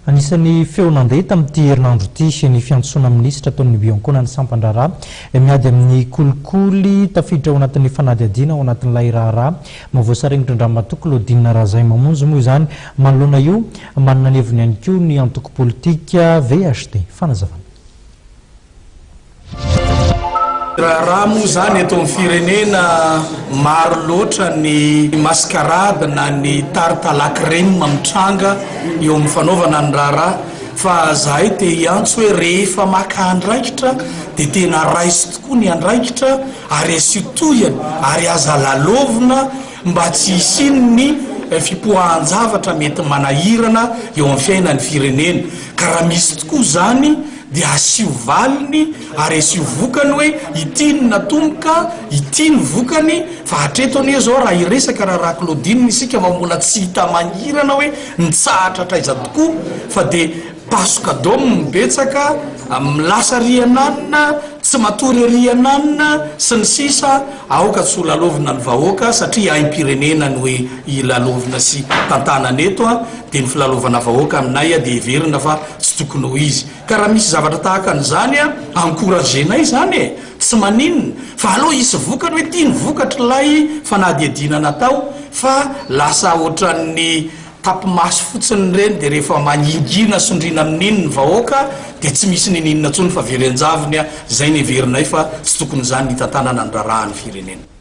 Anisan'ny feo nandeha tamin'ity herinandro ity ny fiantsoana minisitra ataon'ny Bianco na ny sampan-draharaha miady amin'ny kolikoly tafiditra ao anatin'ny fanadihadiana ao anatin'ilay raharaha mahavoasaringotra an-dRamatoa Claudine Razaimamonjy moa izany. Manoloana io, manana ny heviny ihany koa ny antoko politika VHD. Fanazavana. Raharaha moa izany eto amin'ny firenena, maro loatra ny mascarade na ny tarte à la crème mitranga eo amin'ny fanaovana ny raharaha fa zahay te hiantso hoe rehefa maka andraikitra dia tena raiso tokoa ny andraikitra ary asio tohiny ary aza lalaovina mba tsy hisian'ny fipoahan-javatra mety manahirana eo amin'ny fiainan'ny firenena ka raha misy tokoa izany Dia asio valiny ary asio vokany hoe ity ny natomboka, ity ny vokany, fa hatreto anie izao raha hiresaka raharaha Claudine isika fa mbola tsy hita mangirana hoe nitsahatra hatraiza tokoa fa dia pasoka dom betsaka, lasa ary ananona, tsy matory ary ananona, sy ny sisa Aoka tsy ho lalaovina ny vahoaka satria aim-pirenena no hilalaovina sy tantanana eto a! Dia ny filalaovana vahoaka aminay dia heverina fa tsy tokony ho izy. Ka raha misy zavatra tahaka an'izany a, encourager-nay izany e! Tsy maninona. Fa aleo hisy vokany hoe ity ny vokatr'ilay fanadihadiana natao fa lasa ohatran'ny tapi-maso fotsiny ireny dia rehefa mangingina sondriana amin'iny ny vahoaka dia tsy misy ninininona intsony fa very an-javony a! Izay no heverinay fa tsy tokony izany ny hitantanana ny raharahan'ny firenena.